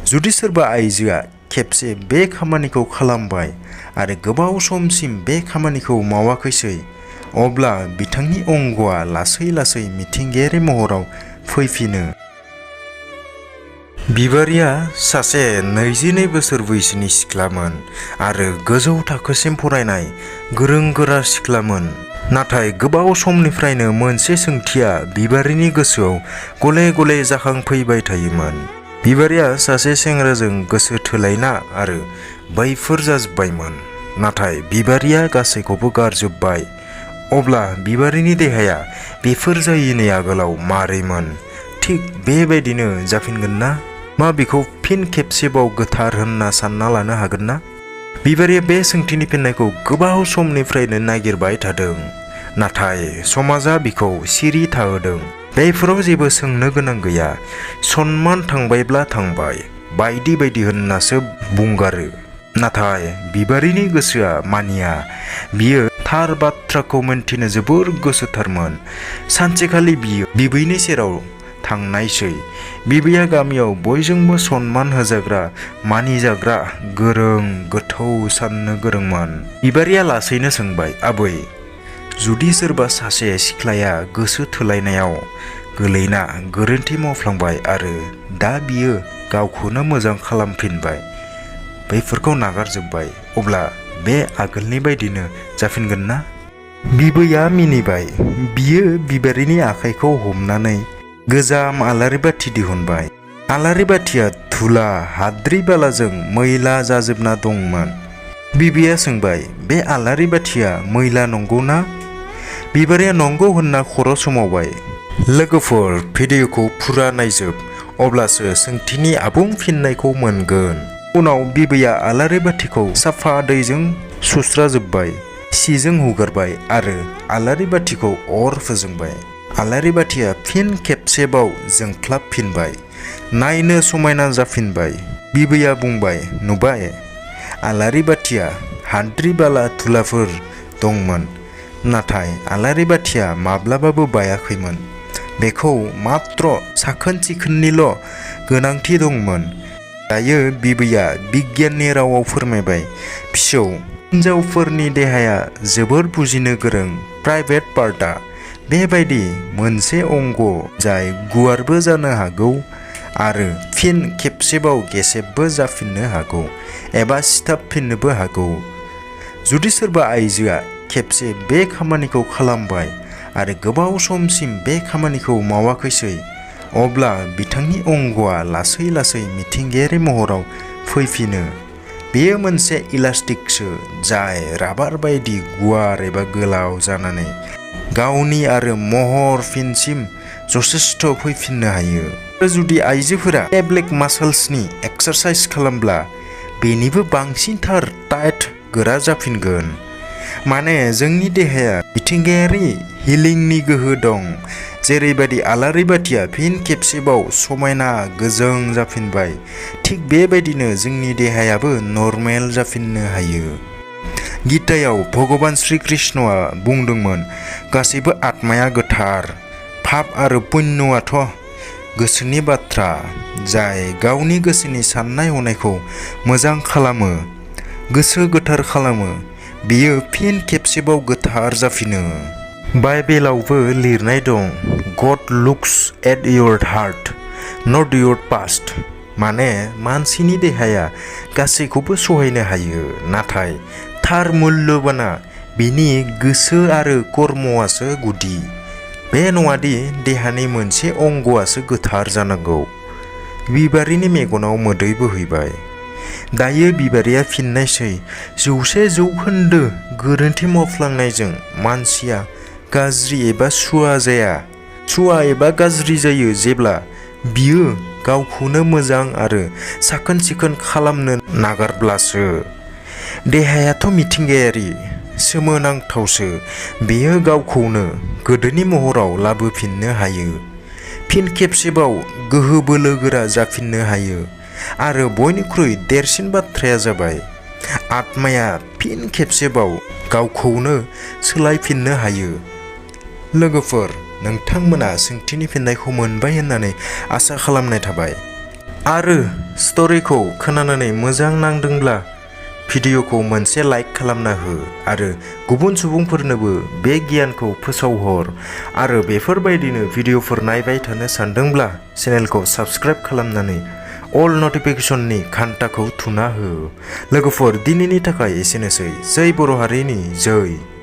जुदि सोरबा आइजोआ खेबसे बे खामानिखौ खालामबाय आरो गोबाव समसिम बे खामानिखौ मावाखैसै अब्ला बिथांनि अंगआ लासै लासै मिथिंगायारि महराव फैफिनो। बिबारिया सासे 22 बोसोर बैसोनि सिख्लामोन आरो गोजौ थाखोसिम फरायनाय गोरों गोरा सिख्लामोन। नाथाय गोबाव समनिफ्रायनो मोनसे सोंथिया बिबारिनि गोसोआव गले गले जाखांफैबाय थायोमोन। बिबारिया सासे सेंग्राजों गोसो थोलायना आरो बैफोर जाजोब्बायमोन। नाथाय बिबारिया गासैखौबो गारजोब्बाय। अब्ला बिबारिनि देहाया बेफोर जायैनि आगोलाव मारैमोन? थिग बेबायदिनो जाफिनगोन ना? मा बेखौ फिन खेबसेबाव गोथार होनना सानना लानो हागोन ना? बिबारिया बे सोंथिनि फिननायखौ गोबाव समनिफ्रायनो नागिरबाय थादों। नाथाय समाजा बिखौ सिरि थाहोदों। बेफोराव जेबो सोंनो गोनां गैया, सनमान थांबायब्ला थांबाय बायदि बायदि होननासो बुंगारो। नाथाय बिबारिनि गोसोआ मानिया। बियो थार बाथ्राखौ मोनथिनो जोबोर गोसोथारमोन। सानसेखालि बियो बिबैनि सेराव थांनायसै। बिबैया गामियाव बयजोंबो सनमान होजाग्रा, मानिजाग्रा, गोरों गोथौ साननो गोरोंमोन। बिबारिया लासैनो सोंबाय, आबै, जुदि सोरबा सासे सिख्लाया गोसो थोलायनायाव गोलैना गोरोन्थि मावफ्लांबाय आरो दा बियो गावखौनो मोजां खालामफिनबाय, बैफोरखौ नागारजोब्बाय, अब्ला बे आगोलनि बायदिनो जाफिनगोन ना? बिबैया मिनिबाय। बियो बिबारिनि आखाइखौ हमनानै गोजाम आलारि बाथि दिहुनबाय। आलारि बाथिया धुला हाद्रि बालाजों मैला जाजोबना दंमोन। बिबैया सोंबाय, बे आलारि बाथिया मैला नंगौ ना? बिबारिया नंगौ होनना खर' सोमावबाय। लोगोफोर, भिडिअखौ फुरा नायजोब, अब्लासो सोंथिनि आबुं फिननायखौ मोनगोन। उनाव बिबैया आलारि बाथिखौ साफा दैजों सुस्राजोब्बाय, सिजों हुगारबाय आरो आलारि बाथिखौ अर फोजोंबाय। आलारि बाथिया फिन खेबसेबाव जोंख्लाबफिनबाय, नायनो समायना जाफिनबाय। बिबैया बुंबाय, नुबाय, आलारि बाथिया हाद्रि बाला धुलाफोर दंमोन, नाथाय आलारि बाथिया माब्लाबाबो बायाखैमोन। बेखौ मात्र साखोन सिखोननिल' गोनांथि दंमोन। दायो बिबैया बिगियाननि रावाव फोरमायबाय, फिसौ, हिनजावफोरनि देहाया जोबोर बुजिनो गोरों। प्राइभेट पार्टआ बेबायदि मोनसे अंग जाय गुवारबो जानो हागौ आरो फिन खेबसेबाव गेसेबबो जाफिननो हागौ एबा सिथाबफिननोबो हागौ। जुदि सोरबा आइजोआ खेबसे बे खामानिखौ खालामबाय आरो गोबाव समसिम बे खामानिखौ मावाखैसै अब्ला बिथांनि अंगआ लासै लासै मिथिंगायारि महराव फैफिनो। बेयो मोनसे इलास्टिकसो जाय राबार बायदि गुवार एबा गोलाव जानानै गावनि आरो महर फिनसिम जथेस्थ फैफिननो हायो। जुदि आइजोफोरा पेल्भिक मासल्सनि एक्सारसाइज खालामब्ला बेनिबो बांसिनथार टाइट गोरा जाफिनगोन। माने जोंनि देहाया मिथिंगायारि हिलिंनि गोहो दं। जेरैबायदि आलारि बाथिया फिन खेबसेबाव समायना गोजों जाफिनबाय, थिग बेबायदिनो जोंनि देहायाबो नर्मेल जाफिननो हायो। गीतायाव भगवान श्री कृष्णआ बुंदोंमोन, गासैबो आत्माया गोथार। पाप आरो पुण्यआथ' गोसोनि बाथ्रा। जाय गावनि गोसोनि साननाय हनायखौ मोजां खालामो, गोसो गोथार खालामो, बियो फिन खेबसेबाव गोथार जाफिनो। बाइबेलावबो लिरनाय दं, God looks at your heart not your past. माने मानसिनि देहाया गासैखौबो सहायनो हायो, नाथाय थार मुल्यबाना बिनि गोसो आरो कर्मआसो गुदि। बे नङादि देहानि मोनसे अंगआसो गोथार जानांगौ। बिबारिनि मेगनाव मोदै बोहैबाय। दायो बिबारिया फिननायसै, 100% गोरोन्थि मावफ्लांनायजों मानसिया गाज्रि एबा सुवा जाया। सुवा एबा गाज्रि जायो जेब्ला बियो गावखौनो मोजां आरो साखोन सिखोन खालामनो नागारब्लासो। देहायाथ' मिथिंगायारि, सोमोनांथावसो। बेयो गावखौनो गोदोनि महराव लाबोफिननो हायो, फिन खेबसेबाव गोहो बोलो गोरा जाफिननो हायो। आरो बयनिख्रुइ देरसिन बाथ्राया जाबाय, आत्माया फिन खेबसेबाव गावखौनो सोलायफिननो हायो। लोगोफोर, नोंथांमोना सोंथिनि फिननायखौ मोनबाय होननानै आसा खालामनाय थाबाय। आरो स्ट'रिखौ खोनानानै मोजां नांदोंब्ला भिडिअखौ मोनसे लाइक खालामना हो आरो गुबुन सुबुंफोरनोबो बे गियानखौ फोसावहर आरो बेफोरबायदिनो भिडिअफोर नायबाय थानो सानदोंब्ला चेनेलखौ साबस्क्राइब खालामनानै अल नटिफिकेशननि घन्टाखौ थुना हो। लोगोफोर दिनैनि थाखाय एसेनोसै। जै बर' हारिनि जै।